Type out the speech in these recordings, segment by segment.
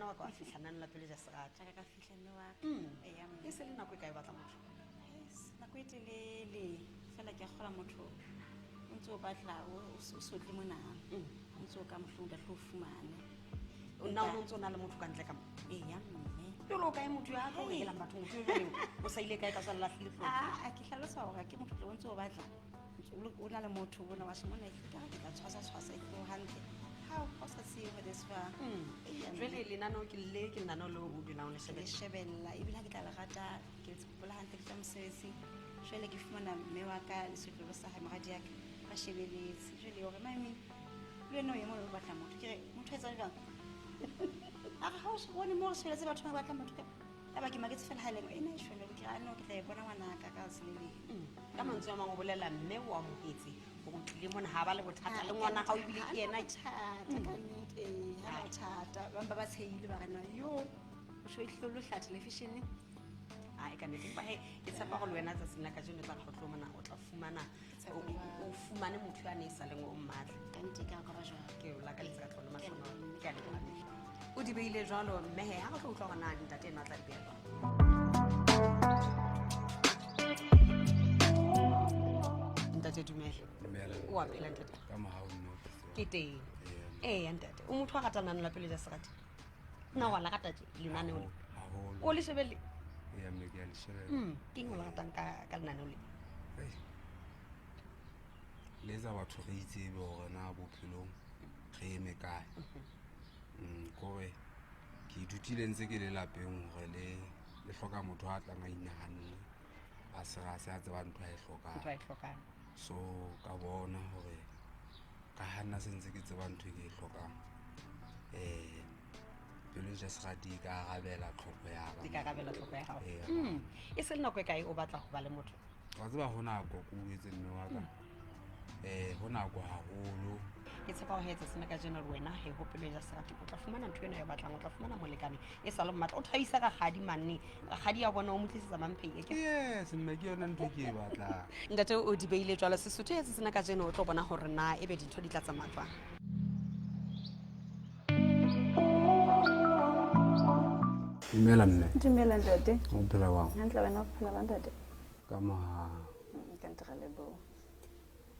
wena wa ka wa fihla nano la pele ja serati. Ka ka fihla mme wa ka. Eya mme. E se le nako e kae o batla motho? Yes, nako e telele fela ke a kgola motho o ntse o batla o o sotle mona. O ntse o ka mohlomong o tla tlo o fumane. Nna o no ntse o na le motho ka ntle ka mo? Eya mme. Jwale o kae motho ya tlo rekelang batho motho yo jwale o sa ile kae ka tswa lahlile hlooho? Ah, ke hlalosa hore ke motho o ntse o batla. O na le motho bona wa mona ke ka ke tla tshwasa tshwasa ke o hantle. Ha o sa tsebe this far. Eya, mme. Jwale lenaneo ke le ke lenaneo leo o dulang o le Le shebella. Shebella ebile ha ke tla le rata ke le hopola hantle ke tswa mosebetsing. Jwale ke fumana mme wa ka le setlolo sa hae moradi ya ka ba shebeletse. Jwale hore mami le wena o ye mona o batla motho. Ke re motho a etsang jwang? A re ha o so bone mo re shebeletse batho ba batla motho ka. Ya ba ke maketse fela ha e le ena e shwele ke re a no ke tla e bona ngwanaka ka tsela le leng. Ka mantswe a mang o bolela mme o amohetse hore o tlile mona ha ba le bothata le ngwana hao ebile ke yena. Bothata ka nnete, ee, ha ba bothata. Ba mpa ba tshehile ba re no yo o sho ihlolo hla television. Ai, ka nnete. Empa hee, ke tshepa hore le wena tsatsing la kajeno e tla re ha o tlo mona o tla fumana o fumane motho ya ne e sa leng o mmatla. Ka nnete ka ka ba jwalo. Ke o lakaletsa ka tlholo Ke a mahlohonolo. leboha. Ke a leboha. O di beile jwalo mme he, ha re tlo utlwa hore na ntate enwa o tla di beha jwang. Ntate dumela. Dumela. O a phela ntate? Ka mohau nna o phetse. Ke teng. Ee. Eya ntate, o motho a ratang lenaneo la pele ja serati? Nna wa la rata tje lenaneo le? Haholo. O le shebelle? Eya mme ke a le shebella. Ke eng o le ratang ka lenaneo le? Ei. Le etsa batho re itsebe hore na bophelong re eme kae. Kore ke ithutile ntse ke le lapeng hore le hloka motho a tlang a inahanne, a se a se a tseba ntho a e hlokang. Ntho a e hlokang. So ka bona hore ka ha nna se ntse ke tseba ntho e ke e hlokang, pelo ja serati e ka arabela tlhoko ya ka. E ka arabela tlhoko ya hao. Eya. E se le nako e kae o batla ho ba le motho? Wa tseba ho nako ke o jwetse mme wa ka. Ho nako haholo. Ke tshepa ho etsa sena kajeno le wena he ho pelo ja serati o tla fumana ntho ena e batlang, o tla fumana molekane e sa le mmatla. O thabisa rakgadi manne. Rakgadi ya bona o mo tlisetsa mamphei e ke. Yes, mme ke yona ntho e ke e batlang. Ntate o di beile jwalo Sesotho etse sena kajeno o tlo bona hore na ebe dintho di tla tsamaya jwang. Dumela mme. Dumela ntate. O phela jwang? Hantle wena o phela jwang ntate? Ka mohau. Ka ntle ra leboha.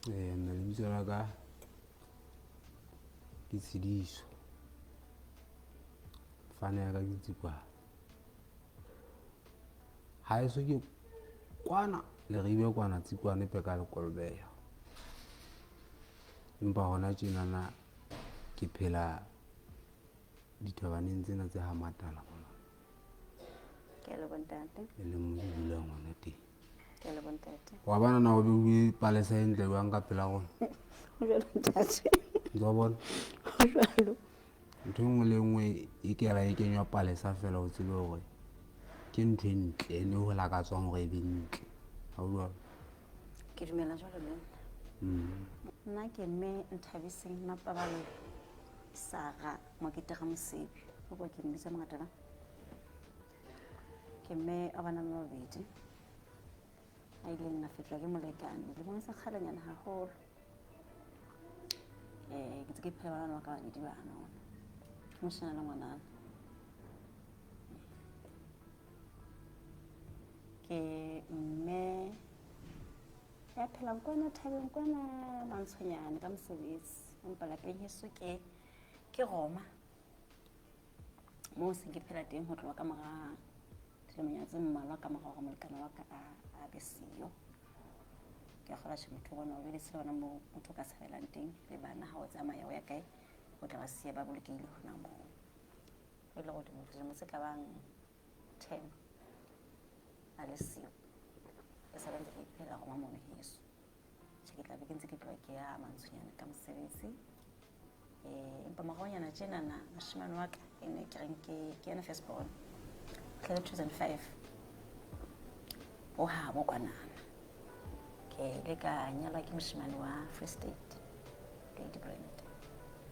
Mme lebitso la ka ke Tshidiso. Fane ya ka ke Tsikwane. Haeso ke kwana Leribe kwana Tsikwane pe ka Lekolbeya. Empa hona tjenana ke phela dithabaneng tsena tse ha Matala mona. Ke a leboha ntate. E leng mo ke dulang hona teng. Ke a leboha ntate. Wa bona na o beile palesa e ntle jwang ka pela rona? Ho jwalo ntate. Ntse wa bona? Ho jwalo. Ntho e nngwe le e nngwe e kela e kenywa palesa fela o tsebe hore ke ntho e ntle ene ho lakatswang hore e be ntle. Ha o jwalo? Ke dumela jwalo le nna. Nna ke mme Nthabiseng Mapabalo Sara Mokete Ramosebi. O bua ke mmitsa mongata ba. Ke mme a bana ba babedi. A ileng a fetolwa ke molekane lemong sa kgalenyana haholo. Ke ntse ke phela bana ba ka babedi bana. Ke moshanyana le ngwanana. Ke mme ya phelang kwana thabeng kwana Mantshonyane ka mosebetsi. Empa lapeng heso ke Roma. Moo seng ke phela teng ho tloha ka mora dilemonyana tse mmalwa ka mora hore molekane wa ka a be siyo. Ke a kgolwa tjhe motho bona o jwale se hona moo motho o ka tshabelang teng le bana ha o tsamaya o ya kae o tla ba siya ba bolokehile hona moo. E le hore dilemo tse ka bang 10 a le siyo. Ke sa ntse ke phela Roma mono heso. Tjhe ke tla be ke ntse ke tloha ke ya Mantshonyane ka mosebetsi. Empa moraonyana tjenana moshemane wa ka e ne ke reng ke yena first born. Tlele 2005. O habo kwanana. Ke ile ka nyalwa ke moshemane wa Free State, Lady Brand.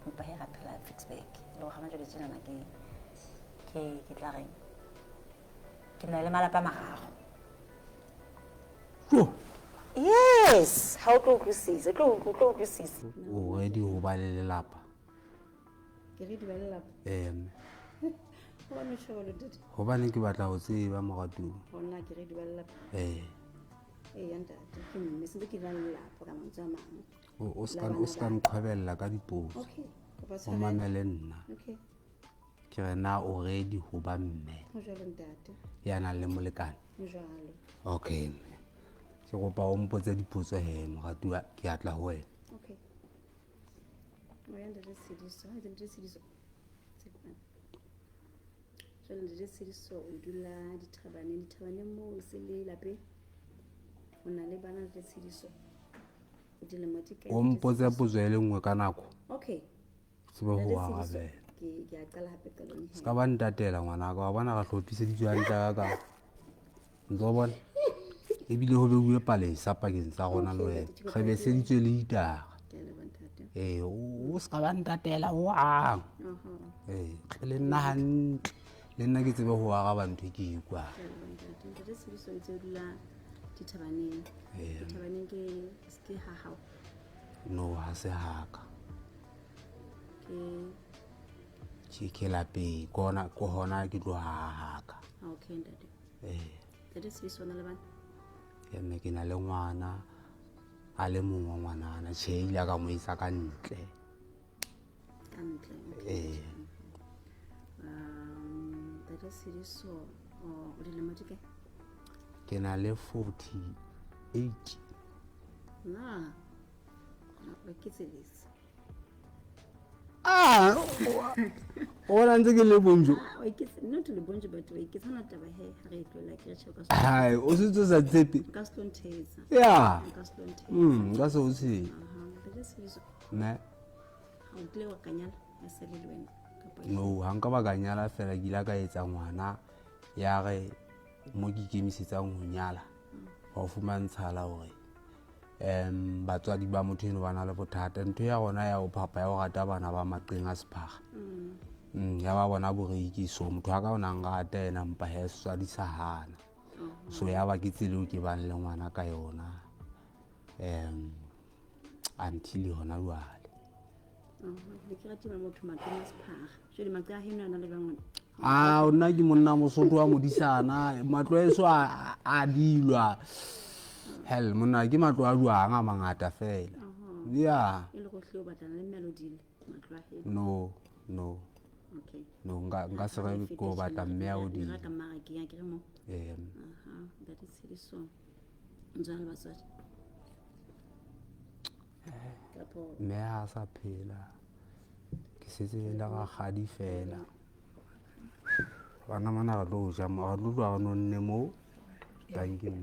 Empa he ra phela Ficksburg. Le hore hona jwale tjenana ke tla reng? Ke na le malapa a mararo. Jo! Yes, ha o tlo utlwisisa, o tlo utlwisisa. O ready ho ba le lelapa? Ke ready ba lelapa? Ee, mme. Gobane o tjho ntate. Gobane ke batla go tseba moratuwa. Gona ke ready ba lelapa. Ee. Ee ya ntate, ke mme sentse ke na le lelapa ka mantswe a mang. O ska nqhwebella ka dipotso. Okay, kopa O tshwarelo. mamele nna. Okay. Ke re na o ready ho ba mme Ho jwalo ntate. ya nang le molekane? Ho jwalo. Okay mme. Ke kopa o mpotse dipotso he moratuwa, ke a tla ho wena. Okay. O ya ntate Tshidiso, ha ntate Tshidiso. Tshepana. Jwale ntate Tshidiso o dula dithabaneng, dithabaneng moo o se le lapeng. O na le bana ntate Tshidiso. Dilemo di kae? O mpotse potso e le nngwe ka nako. Okay. Tsebe ho Ntate Tshidiso, arabela. ke a qala hape qalong he. Se ka ba ntatela ngwanaka, wa bona re hlophiseditswe hantle ka ka. Ntso o bona? Ebile ho beuwe palesa pakeng tsa rona le wena. Re beseditswe le itara. Ke a leboha ntate. Ee, o se ka ba ntatela hohang. Oho. Ee, tle le nna hantle. Le nna ke tsebe ho araba ntho e ke e utlwang. Ke a leboha ntate. Ntate Tshidiso ntse o dula dithabaneng. Ee. Dithabaneng ke ke ha hao. No, ha se haka. Ke Ke lapeng, ke hona ke hona ke tlo hahaka. Okay ntate. Ee. Ntate Tshidiso o na le bana? Ya mme ke na le ngwana a le mong wa ngwanana. Tjhe, ile ka mo isa ka ntle. Ka ntle. Okay. Ee. Ntate Tshidiso o dilemo di kae? Ke na le 48. Na. O ke tseletse. Ah, o bona ntse ke le bonjo. Ah, o ke not le bonjo but o ke tsana taba he ha re e tlohela ke re tjhe o ka se Hai, o sentse o sa tshepe. o ka se tlo nthetsa. Ya. O ka se tlo nthetsa. Nka se o tshepe. Aha, ntate Tshidiso Ne. ha o kile wa ka nyala ya sale le wena kapa No, ha nka ba ka nyala fela ke ile ka etsa ngwana ya re mo ke ikemisetsang ho nyala. Wa fumantshala hore batswadi ba motho eno ba na le bothata. Ntho ya rona ya ho phapa ya ho rata bana ba maqeng a sephara. Ya ba bona boreiki, so motho wa ka o nang rata yena empa he setswadi sa hana. So ya ba ke tsela eo ke bang le ngwana ka yona. Until hona jwale. Ne ke ratile motho maqeng a sephara. Jwale maqe a heno a na le jwang ona? Ah, nna ke monna Mosotho wa modisana, matlo a eso a dilwa. Hell, monna ke matlo a jwang a mangata fela. Ya. E le go hle o batlana le melody matlo a heno. No, no. Okay. No, nka se re ke o batla mme a o di. Ra ka mara ke ya ke re mo. Ee. Aha, ntate Tshidiso. Ntse le batswadi. Kapo Mme ha sa phela. Ke setse le rakgadi fela. Bana mana re tlo ja mo, re tlo tloha re nonne mo. Thank you.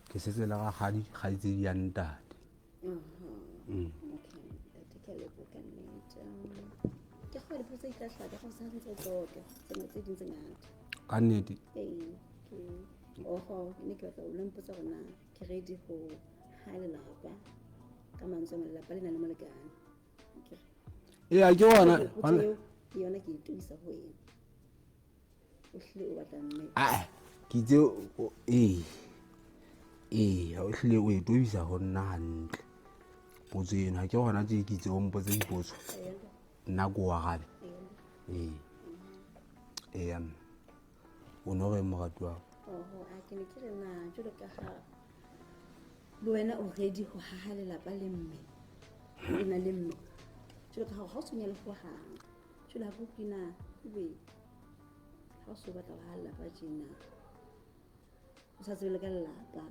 Ke setse le rakgadi, kgaitsedi ya ntate. Okay, ntate ke a leboha ka nnete. Ke kgona dipotso tse di tla hlaha, ke kgona sa ntse re qoqa, tse ding tse ngata. Ka nnete? Ee, ke oho, ne ke batla o lo mpotsa hore na ke ready ho ha lelapa. Ka mantswe a mang, lelapa le na le molekane. Akere? Ee, ke ona. Potso eo, ke yona ke e tobisa ho wena. O hlile o batla mme. Ah, ke itse ee. Ee, o hlile o e tobisa ho nna hantle. Potso eno, ha ke hona tje ke itse o mpotse dipotso. Nna ke o arabe. Ee. Ee, mme. O no reng moratuwa wa? Oho, a ke ne ke re na jwalo ka ha le wena o ready ho haha lelapa le mme. O na le mme. Jwalo ka ha o so nyale hohang. Jwale ha ke utlwe na ebe ha o so batla ho haha lelapa tjena. O sa tsebe le ka lelapa.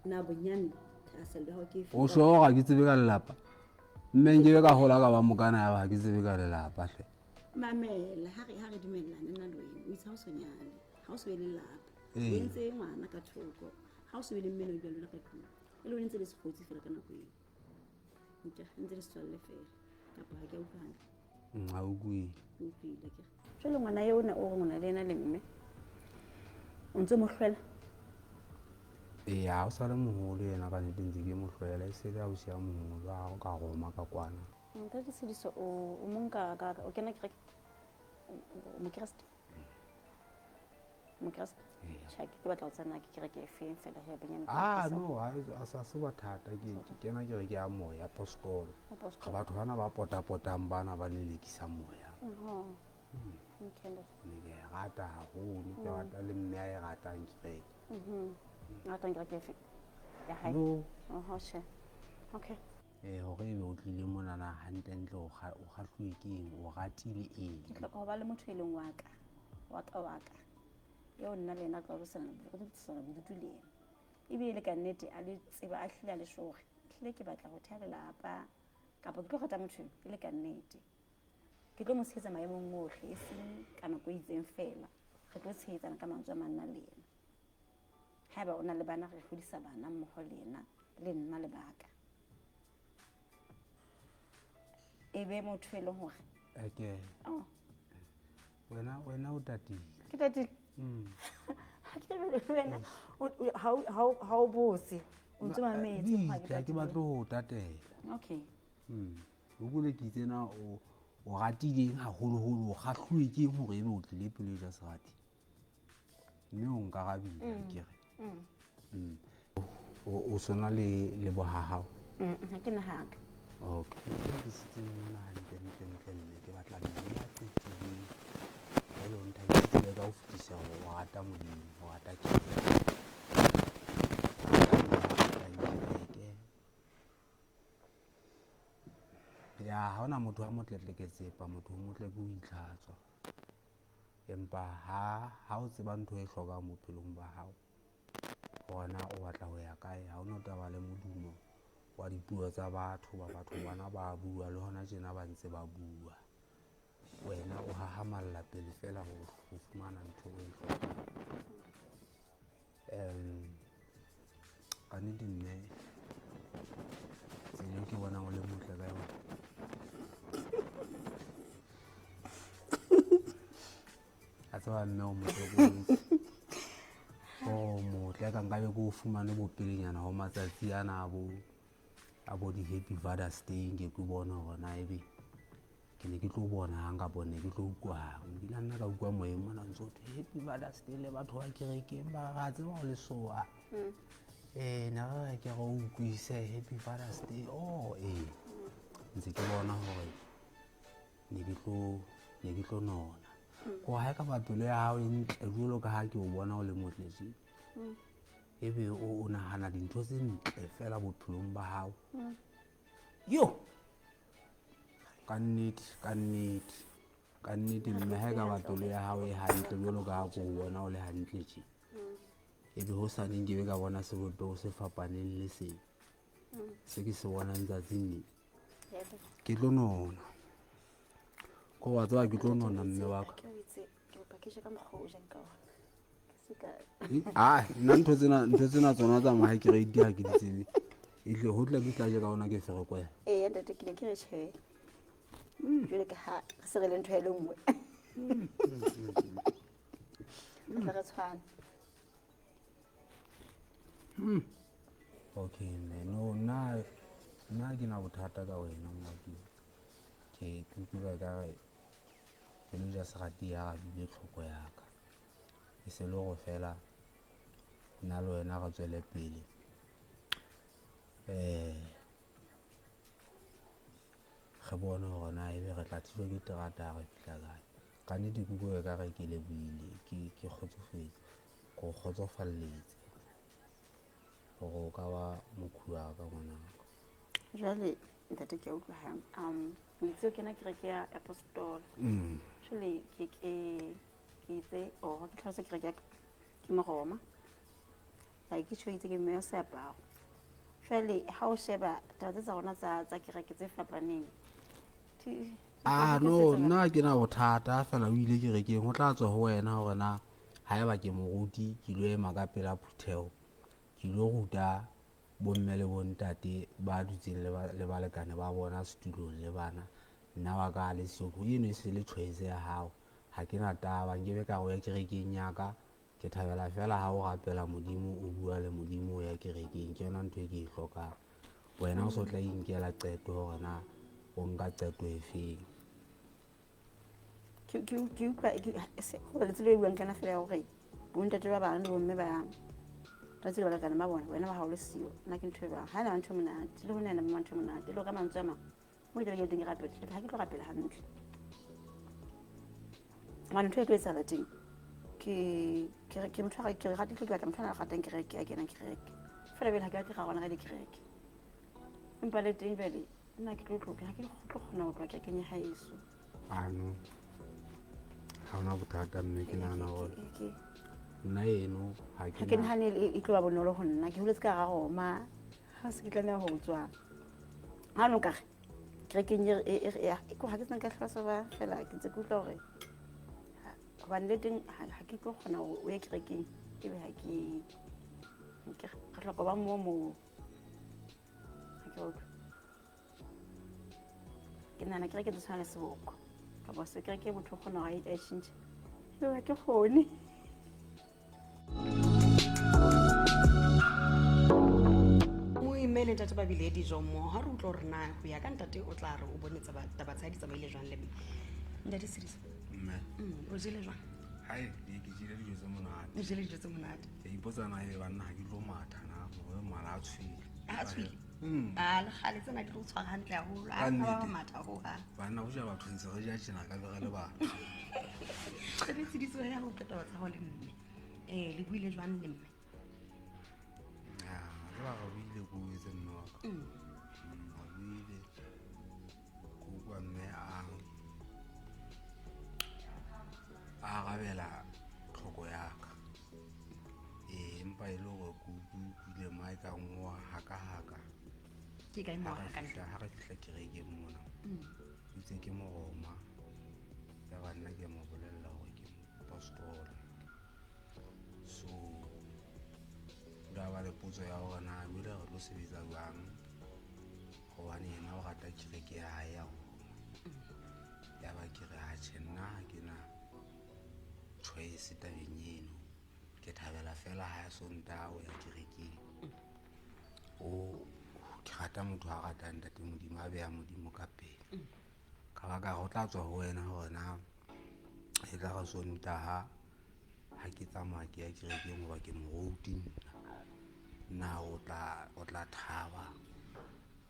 Na bonyane thahasello ya hao ke efe? O sure hore ha ke tsebe ka lelapa? Mme nkebe ka hola ka ba mokana ya ba ha ke tsebe ka lelapa hle. Mamela, ha re dumellane nna le wena, o itse ha o so nyale, ha o so be le lelapa. O Ee. entse ngwana ka thoko, ha o so be le mme le lona ka tlung. E le wena ntse le sekgotsi fela ka nako eo. Ntse ntse le setswalle fela. Kapa ha ke a utlwa hantle. Ha o utlwile. Ke utlwile akere. Jwale ngwana eo o ne o re ngwana le ena le mme. O ntse mo hlwela? Ee, ha o sa le moholo yena ka nnete ntse ke mo hlwela, e se le ausi ya moholo ha o ka roma ka kwana. Ntate Tshidiso, o mong ka, o kena kereke? O mokreste? Mokreste? Ee. Tjhe, ke batla ho tsena ke kereke e feng fela he bonyane ke Ah, tla no, ha se bothata, ke kena kereke ya moya, apostolo. Apostolo. Re batho bana ba potapotang bana ba lelekisa moya. Okay, ntate. Ne ke e rata haholo, ke rata le mme a e ratang kereke. O ratang kereke efe ya hae? No. Oho, tjhe. Okay. Ee, hore ebe o tlile monana hantlentle, o kgahluwe ke eng, o ratile eng? Ke hloka ho ba le motho e leng wa ka, wa ka wa ka, eo nna le yena re tla tlosana bodutu le yena. Ebe e le ka nnete a le tseba, a hlile a le sure, hlile ke batla ho theha lelapa kapa ke tlo rata motho e le ka nnete. Ke tlo mo tshehetsa maemong ohle, e seng ka nako e itseng feela. Re tlo tshehetsana ka mantswe a mang nna le yena. Haeba o na le bana, re hodisa bana mmoho le yena, le nna le baka. E be motho e leng hore Okay. Oh. Wena o tatile. Ke tatile? Ha ke thabele le wena. Ha o botse. O ntse mametse hore ha ke Bitla, ke tatile. batle ho tatela. Okay. O bole ke itse na o ratile eng haholoholo, o kgahluwe ke eng hore ebe o tlile pele ja serati? Mme o nkarabile, ke re. O sona le bohahao? Ha ke nahaka. Okay. Ke sitse mona hantle, ntle, ntle, mme ke batla mme a qetileng. Jwale o nthabisitse ka ho fetisa hore o rata Modimo, o rata kereke. Kereke. Ya, ha hona motho a motle tle ke tsepa, motho o motle ke ho itlhatswa. Empa ha o tseba ntho e hlokang bophelong ba hao, hore na o batla ho ya kae, ha hona taba le modumo wa dipuo tsa batho, ba batho bana ba bua le hona tjena ba ntse ba bua. Wena o hahamalla pele fela ho fumana ntho e hlokang. Ka nnete mme, tsela eo ke bonang o le motle ka yona. A tseba mme o motle ko o O motle ka nkabe ke o fumane bopelenyana ho matsatsi ana a bo di-Happy Father's Day, nke ke bone hore na ebe ke ne ke tlo bonang kapa ne ke tlo utlwang. Nkile nna ka utlwa moyeng mona ntso thwe Happy Father's Day le batho ba kerekeng ba re, ra tseba o lesoa. Ne re re ke re o utlwise Happy Father's Day. Oh, ee. Ntse ke bona hore ne ke tlo nona. Ko ha ekaba pelo ya hao e ntle jwalo ka ha ke o bona o le motle tje. Ebe o nahana dintho tse ntle fela bophelong ba hao. Yo! Ka nnete, ka nnete. Ka nnete mme ha ekaba pelo ya hao e hantle jwalo ka ha ke o bona o le hantle tje. Ebe hosane nkebe ka bona sebopeho se fapaneng le se. Se ke se bonang tsatsing le. Ke tlo nona. Ko wa tseba ke tlo nona mme wa ka. Ke o itse, ke kopa ke je ka mokgwa o jang ka ona. Ke se ka Ah, nna ntho tsena tsona tsa mahae ke re di ha ke di tsebe. Ehlile ho tla ke tla je ka ona ke ferekwe. Ee, ntate, ke ne ke re tjhe. Jwale ka ha re se re le ntho e le nngwe. Re tla re tshwana. Okay, mme, no, nna ke na bothata ka wena, Moaki. Ke utlwa ekare pelo ja serati ya arabile tlhoko ya ka. E se le hore fela nna le wena re tswele pele. Re bone hore na ebe re tla thijwa ke terata ha re fihla kae. Ka nnete ke utlwa ekare ke lebohile, ke kgotsofetse, ke o kgotsofalletse hore o ka ba mokhuwa wa ka ngwanaka. Jwale ntate ke a utlwa ha, o itse o kena kereke ya Apostola. Jwale ke itse, oh, ke tlhalose kereke ya ka, ke Moroma. Like ke tjho itse ke mme wa seaparo. Jwale ha o sheba taba tse tsa rona tsa kereke tse fapaneng. No, nna ke na bothata fela o ile kerekeng, ho tla tswa ho wena hore na haeba ke moruti, ke lo ema ka pela phutheho, ke lo ruta bomme le bontate ba dutseng le balekane ba bona setulong le bana. Nna wa ka le siyo, eno e se le choice ya hao. Ha ke na taba, nkebe ka re o ya kerekeng ya ka. Ke thabela fela ha o rapela Modimo, o bua le Modimo, o ya kerekeng. Ke yona ntho e ke e hlokang. Wena o so tla inkela qeto hore na o nka qeto e feng. Ke utlwa, ke, se, ho ba le tsela e buang kana fela ya hore bontate ba bang le bomme ba ba tsebe balekane ba bona, wena ba hao le siyo. Nna ke ntho e jwang? Ha ena ntho e monate, le ho nna ena ntho e monate, le ho ka mantswe a mang. Mo ke tla be ke teng ke rapela, ha ke tlo rapela hantle. Gobane ntho e tlo etsahala teng ke motho a ke rate ke batla motho a ratang kereke, a kenang kereke. Fela bele ha ke batle ga gona ga le kereke. Empa le teng jwale nna ke tlo tloha, ha ke tlo kgona ho tloha kerekeng ya haeso. Ano ha hona bothata mme ke nahana hore nna eno ha ke nahane e tlo ba bonolo ho nna. Ke holetse ka hara Roma, ha se ke tlameha ho tswa. Ha no ka re kerekeng e ko ha ke tsena ka hlalosa ba fela ke ntse ke utlwa hore hobane le teng ha ke tlo kgona hore o ye kerekeng ebe ha ke re hloka ba moo moo. Ha ke utlwe. Ke nahana kereke tse tshwana le seboko. Kapa se kereke motho o kgona hore a e tjhentjhe. Ebe ha ke kgone. Moime le ntate ba bile dijo mmoho. Ha re utlwa hore na ho ya ka ntate o tla re o bone taba tsa di tsamaile jwang le mme. Ntate Tshediso. Mme. O jele jwang? Hai, ke jele dijo tse monate. O jele dijo tse monate. Ke ipotsa na ebe banna ha ke tlo matha na hore mala a tshwile. A tshwile? A le kgale tsena di tlo tshwara hantle haholo. Ka A nnete. ba matha ho hang. Banna ho ja batho ntse re ja tjena ka be re le batho. Ntate Tshediso ya ho utlwa taba tsa hao le mme. Le buile jwang le mme? Ah, re ba re buile ko etse mme wa ka. Re buile. Ko utlwa mme a arabela tlhoko ya ka. Empa e le hore ke utlwile mo a e kang wa haka-haka. Ke kae mo Ha re hakang? fihla, ha re fihla kerekeng mona. Itse ke mo Roma. Ya ba nna ke mo bolella hore ke mopostola. So, o la ba le potso ya hore na jwale re tlo sebetsa jwang, hobane yena o rata kereke ya hae ya Roma. Ya ba ke re, atjhe, nna ha ke na choice tabeng eno. Ke thabela fela ha Sontaha o ya kerekeng. O ke rata motho a ratang ntate Modimo, a beha Modimo ka pele. Ka baka ho tla tswa ho wena hore na e tla re Sontaha ha ke tsamaya ke ya kerekeng hoba ke moruti nna. Na o tla thaba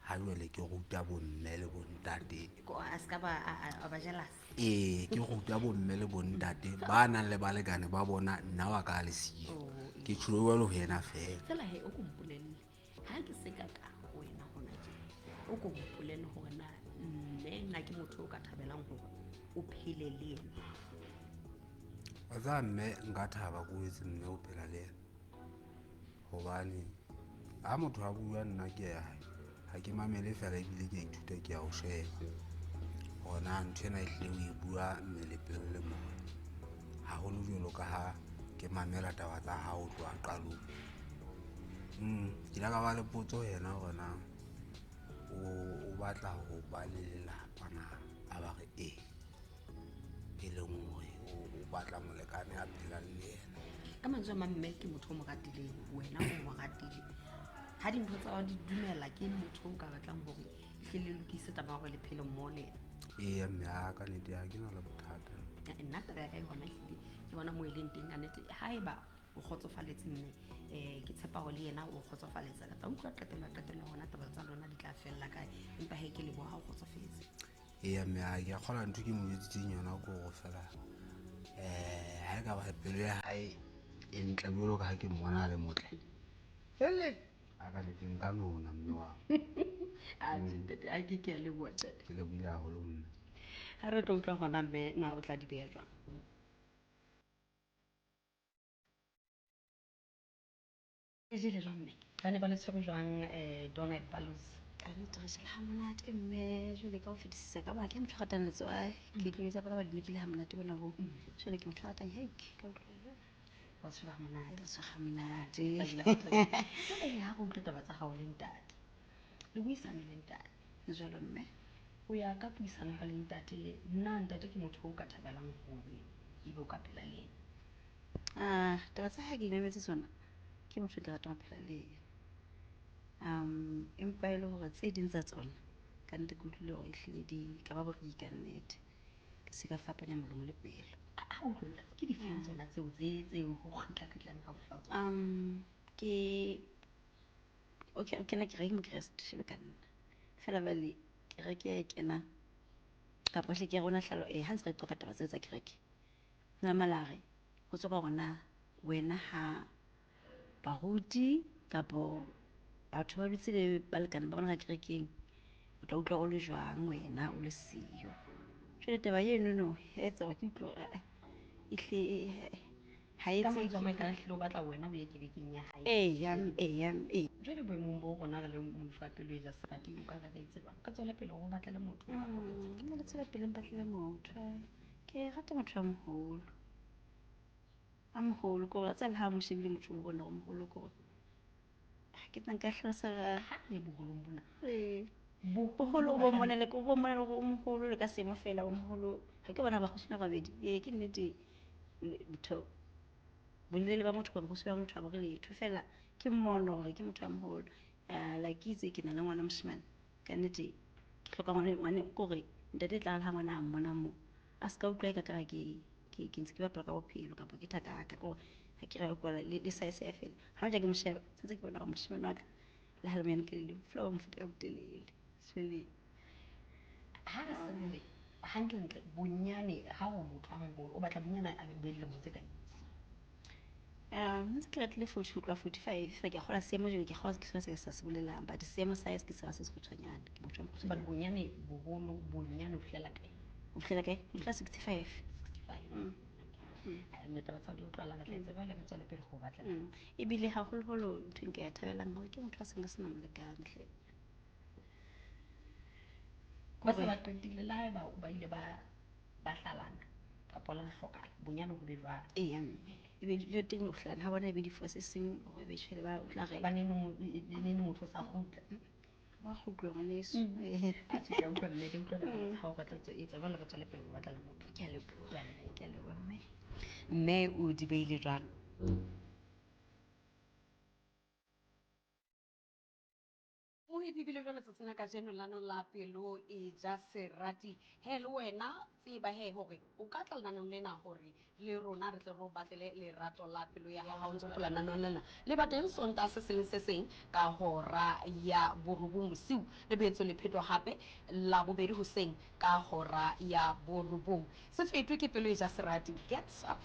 ha jwale ke ruta bomme le bontate. Ko a ska ba a ba jealous. Ee, ke ruta bomme le bontate ba nang le balekane ba bona nna wa ka le siyo. Ke tjholo jwalo ho yena fela. Fela he o ko mpolelle. Ha ke se ka ka wena hona tje. O ko mpolelle hore na mme nna ke motho o ka thabelang hore o phele le yena. Wa tseba mme nka thaba ko etse mme o phela le yena. Hobane ha motho a bua nna ke ya ha ke mamele fela ebile ke a ithuta ke a o sheba. Hore na ntho ena ehlile o e bua mmele pelo le moya. Haholo jwalo ka ha ke mamela taba tsa hao ho tloha qalong. Ke ile ka ba le potso yena hore na o batla ho ba le lelapa na, a ba re ee. E leng hore o batla molekane a phelang le yena. Ka mantswe a mang mme ke motho o mo ratileng, wena o mo ratile. Ha dintho tsa hao di dumela ke motho o ka batlang hore hle le lokise taba ya hore le phele mmoho le yena. Eya mme a ka nnete ha ke na le bothata. Nna taba ya ka yona ehlile ke bona moo e leng teng ka nnete. Haeba o kgotsofaletse mme, ke tshepa hore le yena o kgotsofaletse. Re tla utlwa qetello hona taba tsa lona di tla fella kae. Empa he ke leboha ha o kgotsofetse. Eya mme ha ke a kgolwa ntho ke mo jwetsitseng yona ke hore fela, ha e ka ba pelo ya hae e ntle jwalo ka ha ke mmona a le motle. Hele! A ka nnete nka nona mme wa. Atjhe ntate, a ke ke a leboha ntate. Ke lebohile haholo mme. Ha re tlo utlwa hona mme na o tla di beha jwang? E jele jwang mme? Ba ne ba le tshwere jwang, Donald Ballows? Ka nnete re jele ha monate mme, jwale ka ho fetisisa ka ba ke motho a ratang letswai. Ke tlo etsa bana ba di lokile ha monate bona boo. Jwale ke motho a ratang hake, ka utlwa jwang? Ba tshwere ha monate. Ba tshwere ha monate. Jwale ha re utlwe taba tsa hao le ntate. Le buisane le ntate. Jwalo mme. Ho ya ka puisano ya le ntate, nna ntate ke motho o ka thabelang hore ebe o ka phela le yena. Ah, taba tsa hae ke imametse tsona. Ke motho ke ratang ho phela le yena. Empa e le hore tse ding tsa tsona ka nnete ke utlwile hore ehlile di ka ba boriki ka nnete. Ke se ka fapanya molomo le pelo. Ha o utlwela, ke difeng tsona tseo tse ho kgitla-kgitlang kaofela tsona? Ke okay, o kena kereke mokreste jwalo ka nna. Feela jwale kereke ya e kenang kapa hle ke ya rona hlalo, ha ntse re qoqa taba tseo tsa kereke. Namalare ho tswa ka hore na wena ha baruti kapo batho ba dutse le balekane ba bona ka kerekeng, o tla utlwa o le jwang wena o le siyo. Jwale taba enono ya etsa hore ke utlwe hore ae ehlile ha e Ka mantswe a mang ekare ehlile o batla wena o ye kerekeng ya hae. Eya, eya, ee. Jwale boemong bo rona re leng mofu wa pelo e ja serati, o ka re re etse jwang? Re tswele pele hore o batlele motho? Le tswele pele mpatlele motho. Ke rata motho a moholo. A moholo ke hore wa tseba le ha mo shebile motho o bona hore moholo ke hore ha ke tla nka hlalosa Ha le boholong bona. Ee. Boholo o bo mmonele o bo mmonele hore o moholo le ka seemo feela o moholo. Ha ke bona bakgoswana ba babedi. Ee, ke nnete ntho bolelele ba motho kapa bokgoswi ba motho ha bo re letho. Feela ke mmono hore ke motho a moholo. Like ke itse ke na le ngwana moshemane. Ka nnete ke hloka ngwane ke hore ntate e tla re ha ngwana a mmona moo a ska utlwa eka kare ke ntse ke bapala ka bophelo kapa ke thaka ya ka. Ke hore ha ke re utlwa le size ya feela. Ha ja ke mo sheba sentse ke bona hore moshemane wa ka le ha le monyane ke le fela o mofuta o motelele. Jwale ha re senole hantle-ntle bonyane ha o motho a moholo o batla bonyane a be dilemo tse kae? Ntse ke ratile 40 ho tloha 45. Feela ke a kgolwa seemo jwale ke kgolwa ke sona se ke sa se bolelang, but seemo sa hae ke sona se sekgutshwanyane. Ke motho a mokgutshwanyane. But bonyane boholo bonyane ho fihlela kae? Ho fihlela kae? Ho fihlela 65. 65. Mme taba tsa di utlwala re tla etse jwale re tswele pele ho batlela. Ebile haholoholo ntho e nka e thabelang hore ke motho a seng a sena molekane hle. Ba se ba qetile le haeba ba ile ba hlalana kapa la hlokahala bonyane ho be jwalo. Eya mme. Ebe le teng ho hlalana ha bona ebe diforce e seng hore ebe tjhele ba tla re. Ba neng motho o sa kgutla. Ba kgutla ngwaneso. Atjhe, ke a utlwa mme, ke utlwa ha o batla tse etsa jwale re tswele pele ho batla le motho. Ke a leboha. Ke a leboha mme. Mme o di beile jwalo. O e dibile jwalo tsatsing la kajeno lano la pelo e ja serati. He le wena tseba he hore o ka tla lenaneng lena hore le rona re tle re o batlele lerato la pelo ya hao ha o ntso hopola lenaneo lena. Le ba teng Sontaha se seng le se seng ka hora ya borobong bosiu. Le boetse le phetwa hape Labobedi hoseng ka hora ya borobong. Se fetwe ke pelo e ja serati. Get up.